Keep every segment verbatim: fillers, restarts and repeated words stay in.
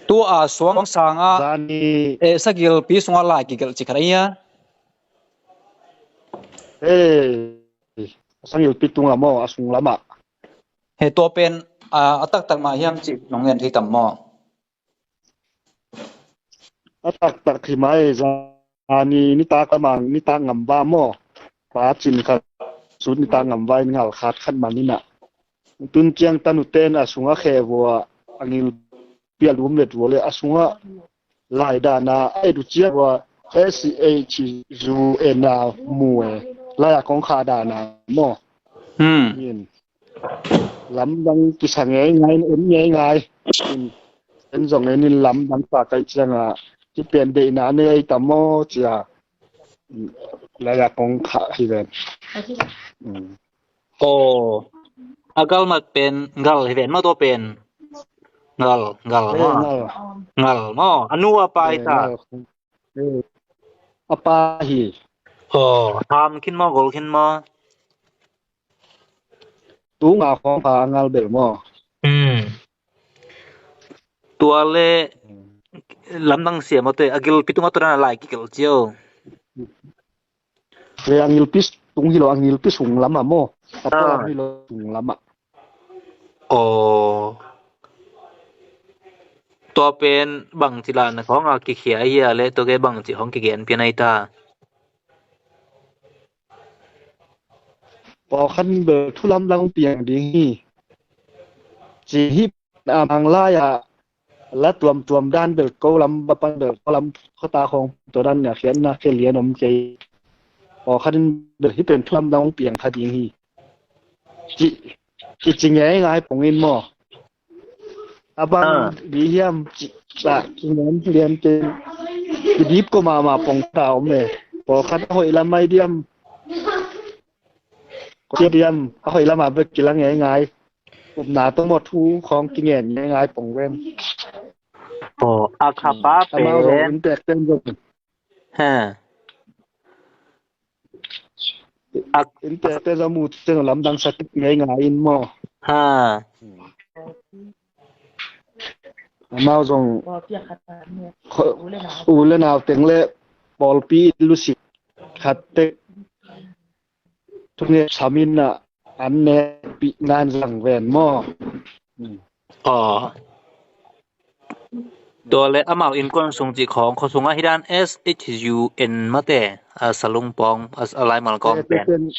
Tu a suang sanga, zani, eh, sagilpi sunga lai kigelh chi kha a nia. Eh, sagilpi tunga maw, a sung lama. He, tua pen, a, a taktak ma hiam chi nong ngen thei tam maw? A taktak hi mai, zani ni tak lamang, ni tak ngam va maw. Pa chin khat, sut ni tak ngam va in ngal khat khat ma ni na. Tun chiang tanu ten a sunga khe vua, a ngilpi a lum let vua le, a sunga lai dana, a edu chiang vua, S H U N a mu e, lai a kong kha dana maw. Hmm. In. Lamdang kisa ngei ngai, en ngei ngai. In. En zong en in lamdang pa kai chianga, ki pen de na nei tam maw chia. Lai a kong kha hi ven. Hmm. Aw, a gal mat pen, gal hi ven maw tua pen. Gal, gal, eh, maw. Ngal. Ngal, maw. A nu a pa hi, eh, ta. Ngal. Eh, a pa hi. Aw, tham khin maw, gol khin maw. Tunga khawm kha a ngal ber maw. Hmm. Tua le, hmm, lamdang siam maw te, a gilpi tunga tua dan a lai kigelh cheu. Le a ngilpi tung hi lo, a ngilpi sung lama maw. A, ah, pawm hi lo sung lama. Aw. Tua pen bang chi la na khawng a kikhia hi a le, tua ke bang chi hong kigen pian ai ta. Pawlkhat ber thu lamdang pieng ding hi. Chi hi a hmang laia la tuam tuam dan ber ko lam, ba pan ber ko lam, khawta khawng tua dan nia khian na khe lian om kei. Pawlkhat in ber hi pen thu lamdang pieng kha ding hi. Chi, chi, chi ngei ngai pong in maw. A bang, ah, di hiam chi, chi ngei lian te. Ki dip ko mama pong ta om e. Pawlkhat a hoi lam ai diam. Ko diam, a hoi lama bek kilang ngei ngai. Upna to maw thu khawng kingen ngei ngai pong ven. Aw, a kha pa pen. Amau zong in pek ten zong. Ha. Ak- in pek ten zong mu ten lamdang sa ngei ngai in maw. Ha. Amau zong kho-, u le nau teng le pawlpi lusi khat te. Thunge samin a an ne pi nan zang ven maw. Hmm. Aw. Tua le amau inkuan sung chi khawng khaw sunga hi dan S H U N maw te, a Salung Pawng, a, a Laimal Kawng pen.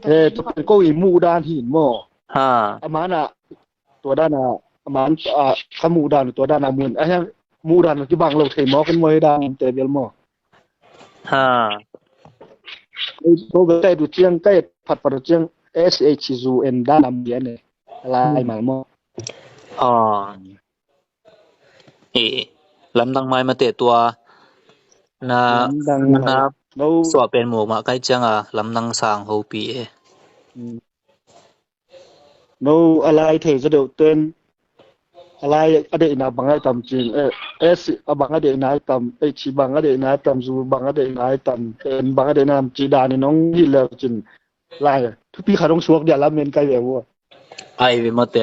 Eh, tua pen ko i mu dan hi maw. Ha. Amana, tua dana, aman, a, ka mu dan, tua dana mun. A hian mu dan ki bang lo thei maw, kan maw hi dan te bel maw. Ha. Ko bel kai du chiang, kai phat phat du chiang, S H U N dan am hian e. Laimal maw. Aw. E, lamdang mai maw te tua. Na, lamdang na, mai. No. Suah pen mu ma kai chianga, lamdang sang ho pi e. Hmm. No, a lai thei zo deuh ten. A lai a deihna bang ai tam chin. Eh, S a bang a deihna ai tam, H bang a deihna ai tam, zu bang a deihna ai tam, N bang a deihna ai tam chi dan in hong hi le chin. Lai, thupi kha dong suak dia lam men kai ve vua. Ai ve maw te.